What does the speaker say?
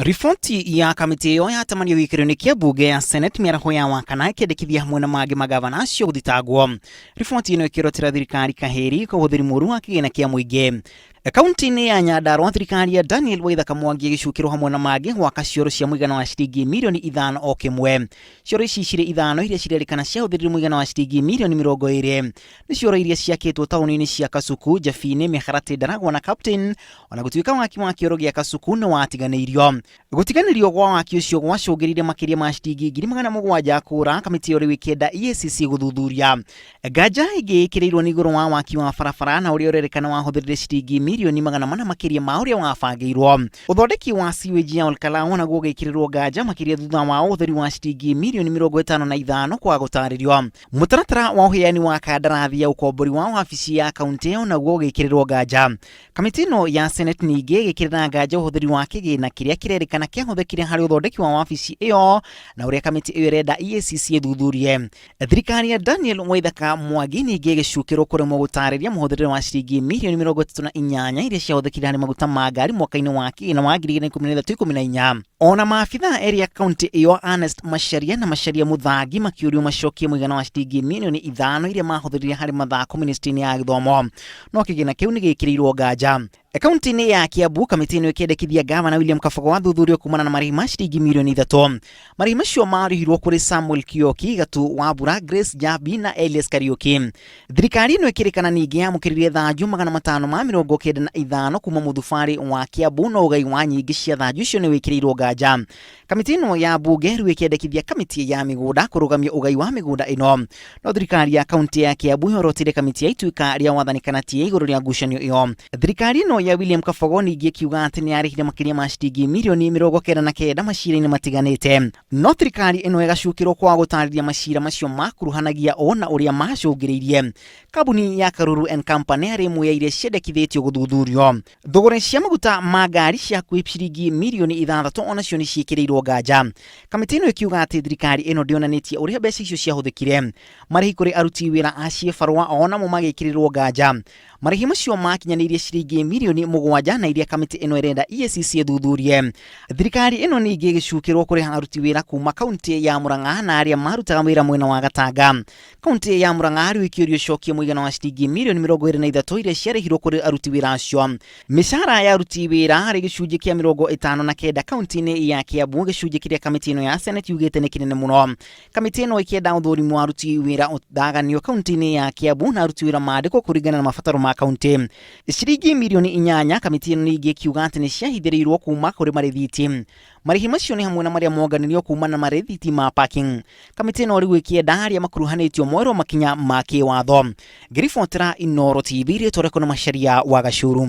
Riboti ya kamĩtĩ ĩyo yatamanio gĩikaro-inĩ kĩa mbunge ya Senate mĩaraho ya Wakana ĩkĩendekithia hamwe na mangĩ magavana acio gũthitangwo. Riboti ĩno ĩkĩorotera thirikari kahĩri kwa ũhũthĩri mũru wa kĩgĩna kĩa mũingĩ. Kaunti-inĩ ya Nyandarua thirikari ya Daniel Waithaka Mwangi ĩgĩcukĩrwo hamwe na mangĩ gwaka cioro cia mũigana wa ciringi mirioni 5 o kĩmwe. Cioro ici cirĩ 5 iria cirerĩkana ciahũthĩrire mũigana wa ciringi mirioni 20. Nĩ cioro iria ciakĩtwo taũni-inĩ cia Kasuku, Jabini, Mĩharatĩ, Ndaragwa na Captain. Ona gũtuĩka waki wa kĩoro gĩa Kasuku nĩ watiganĩirio. Gũtiganĩrio gwa waki ũcio gwacũngĩrĩirie makĩria ma ciringi 700,000 kũra, kamĩtĩ ĩyo rĩu ĩkĩenda EACC gũthuthuria. Nganja ĩngĩ ĩkĩrĩirwo nĩ igũrũ wa waki wa barabara na ũrĩa ũrerĩkana wahũthĩrire ciringi mirioni 400 makĩria ma ũrĩa wabangĩirwo. Ũthondeki wa sewage ya Olkalau onaguo ũgĩkĩrĩrwo nganja makĩria thutha wa ũhũthĩri wa ciringi mirioni 55 kwaga gũtarĩrio. Mũtaratara wa ũheani wa kandarathi ya ũkombori wa wabici ya kauntĩ onaguo ũgĩkĩrĩrwo nganja. Kamĩtĩ ĩno ya Senate ningĩ ĩgĩkĩrĩra nganja ũhũthĩri wa kĩgĩna kĩrĩa kĩrerĩkana kĩahũthĩkire harĩ ũthondeki wa wabici ĩyo na ũrĩa kamĩtĩ ĩyo ĩrenda EACC ĩthuthurie. Thirikari ya Daniel Waithaka Mwangi ningĩ ĩgĩcukĩrwo kũremwo gũtarĩria mũhũthĩrĩre wa ciringi mirioni 38 iria ciahũthĩkire harĩ maguta ma ngari mwaka-inĩ wa kĩgĩna wa 2013-14. Ona maabithaa erĩ a kaunti ĩyo Ernest Macharia na Macharia Muthangi makĩũrio macokie mũigana wa ciringi mirioni 5 iria mahũthĩrire harĩ mathako ministry-inĩ ya gĩthomo. No kĩgĩna kĩu nĩ gĩkĩrĩirwo nganja. Kaunti-inĩ ya Kiambu, kamĩtĩ ĩno ĩkĩendekithia gavana William Kabogo athuthurio kumana na marĩhi ma ciringi mirioni 3. Marĩhi macio marĩhirwo kũrĩ Samuel Kioki, Gatu Wambura, Grace Njambi na Elias Kariuki. Thirikari ĩno ĩkĩrĩkana ningĩ yamũkĩrire thanju 595 kuma mũthubarĩ wa Kiambu no ũgai wa nyingĩ cia thanju icio nĩ wĩkĩrĩirwo nganja. Kamĩtĩ ĩno ya mbunge rĩu ĩkĩendekithia kamĩtĩ ya mĩgũnda kũrũgamia ũgai wa mĩgũnda ĩno. No thirikari ya kaunti ya Kiambu yorotire kamĩtĩ ya ituĩka rĩa wathani kana tia igũrũ rĩa ngucanio ĩyo. Thirikari ĩno ya William Kabogo ningĩ ĩkiuga atĩ nĩ yarĩhire makĩria ma ciringi mirioni 99 macira-inĩ matiganĩte. No thirikari ĩno ĩgacukĩrwo kwaga gũtarĩria macira macio makuruhanagia ũ na ũrĩa macũngĩrĩirie. Kambuni ya Karuru and Company yarĩ ĩmwe ya iria ciendekithĩtio gũthuthurio. Thũgũrĩ cia maguta ma ngari cia hakuhĩ ciringi mirioni 6 onacio nĩ ciĩkĩrĩirwo nganja. Kamĩtĩ ĩno ĩkiuga atĩ thirikari ĩno ndĩonanĩtie ũrĩa mbeca icio ciahũthĩkire. Marĩhi kũrĩ aruti wĩra a ciĩbarũa onamo magĩkĩrĩrwo nganja. Marĩhi macio makinyanĩirie ciringi mirioni 7 na iria kamĩtĩ ĩno ĩrenda EACC ĩthuthurie. Thirikari ĩno ningĩ ĩgĩcukĩrwo kũrĩha aruti wĩra kuma kaunti ya Murang'a na arĩa marutaga wĩra mwena wa Gatanga. Kaunti ya Murang'a rĩu ĩkĩũrio ĩcokie mũigana wa ciringi mirioni 23 iria ciarĩhirwo kũrĩ aruti wĩra acio. Mĩcara ya aruti wĩra harĩ gĩcunjĩ kĩa 59 kaunti-inĩ ya Kiambu, gĩcunjĩ kĩrĩa kamĩtĩ ĩno ya Senate yugĩte nĩ kĩnene mũno. Kamĩtĩ ĩno ĩkĩenda ũthũrimi wa aruti wĩra ũthaganio kaunti-inĩ ya Kiambu na aruti wĩra mandĩkwo kũringana na mabataro ma kaunti. Ciringi mirioni 8 kamĩtĩ ĩno ningĩ ĩkiuga atĩ nĩ ciahithĩrĩirwo kuma kũrĩ marĩthiti. Marĩhi macio nĩ hamwe na marĩa monganirio kuma na marĩthiti ma parking. Kamĩtĩ ĩno rĩu ĩkĩenda arĩa makuruhanĩtio moerwo makinya ma kĩwatho. Ngĩribotera Inooro TV rĩtwa rĩakwa nĩ Macharia wa Gacuru.